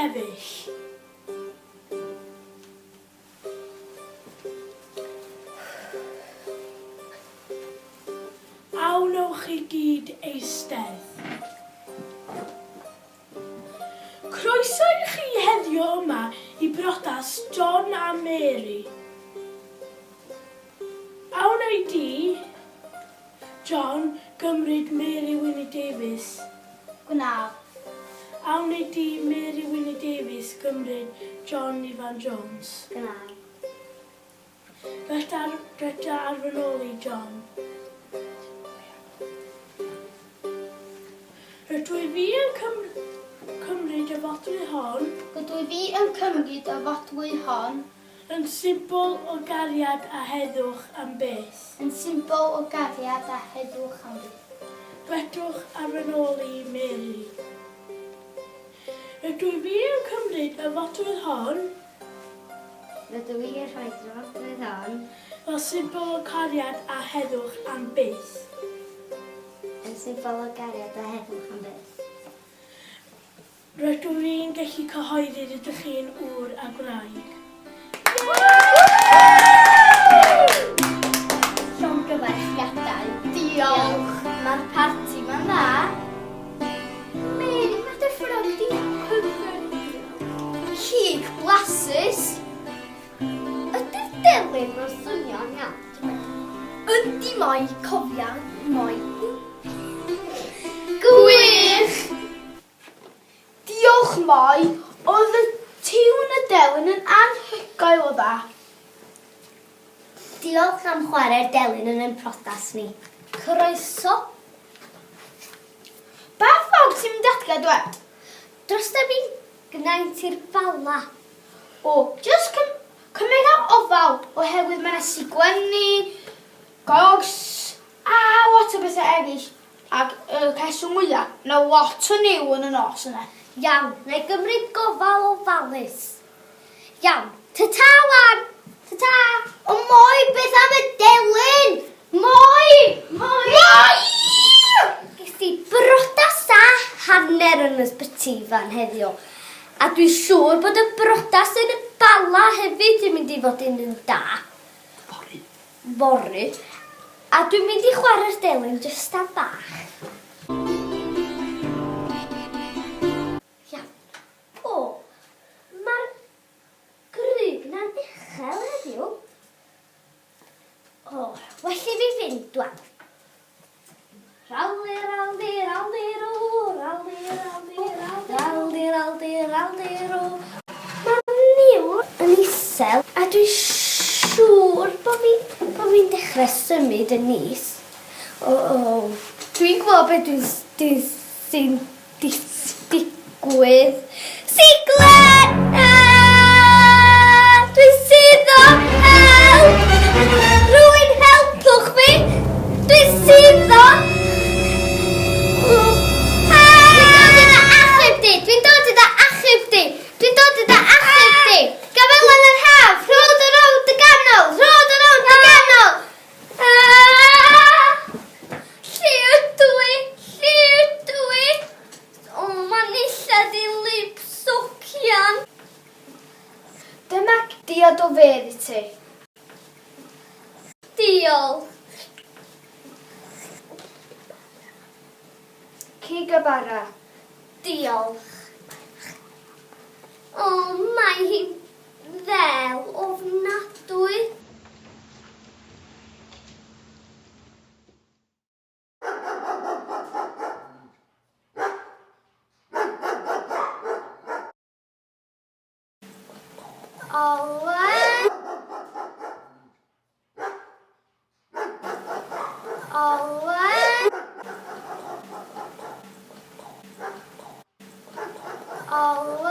sefyll. A wnewch chi gyd eistedd? Croeso i chi heddiw yma i briodas John a Mary. A wnei di, John, gymryd Mary Winnie Davies? Gwnaf. A wnei di, Mary Winnie Davies, gymryd John Ifan Jones? Gwnaf. Rheda, rheda ar fy nôl i, John. Rydw i fi yn cymryd y fodrwy hon. Rydw i fi yn cymryd y fodrwy hon. Yn symbol o gariad a heddwch am byth. Yn symbol o gariad a heddwch am byth. Rhedwch ar fy nôl i, Mary. Rydw i fi yn cymryd y fodrwy hon. Rydw i yn rhoid y fodrwy hon. Fel symbol o cariad a heddwch am byth. Yn symbol o gariad a heddwch am byth. Rydw i'n gallu cyhoeddi rydych chi'n ŵr a gwraig. Llongyfarchiadau. Diolch. Mae'r parti ma'n dda. Mary, mae dy ffrog di hyfryd. Cig blasus. Ydy'r delyn ma'n swnio'n iawn, tybed? Yndi moi, cofia, moi. Gwych! Diolch Moi, oedd y tiwn y delyn yn anhygoel o dda. Diolch am chwarae'r delyn yn ein priodas ni. Croeso. Ba ffordd ti'n mynd adre dwed? Drosta fi gnaint i'r Bala. O, jyst cym cymera ofal oherwydd mae 'na siglenni, gors a lot o bethau eraill. Ac y rheswm mwya, ma' lot o niwl yn y nos yna. Iawn, na i gymryd gofal ofalus. Iawn, ta-ta wan! Ta-ta! O Moi, beth am y delyn? Moi! Moi! Moi! Ges i brodas a hanner yn Ysbyty Ifan heddiw. A dwi'n siŵr bod y brodas yn y Bala hefyd yn mynd i fod yn un da. Fory. Fory. A dwi'n mynd i chwarae'r delyn jyst am bach. Iawn. O, mae'r grug na'n uchel heddiw. O, well i fi fynd wan. Raldi, raldi, raldi, rw, raldi, raldi, raldi, raldi, raldi, raldi, rw. Mae'r niwl yn isel a dwi'n siŵr bod fi'n bo fi'n dechrau symud yn is. O, o. Dwi'n gwybod beth dwi'n dwi, sy'n digwydd. Siglen! Ah! Dwi'n suddo! Help! Rwy'n helpwch fi! Dwi'n suddo! Dwi'n dod i dy achub di! Dwi'n dod i dy achub di! Dwi'n dod i dy achub di! Gafael yn yr haf! Rhod o rownd y ganol! Rhod o rownd y ganol! Ah! Lle ydw i? Lle ydw i? O, mae nillad i lip socian. Dyma diod o fedd i ti. Diolch. Cig a bara. Diolch. O, mae hi'n ddel ofnadwy. Olwen. Olwen. Olwen.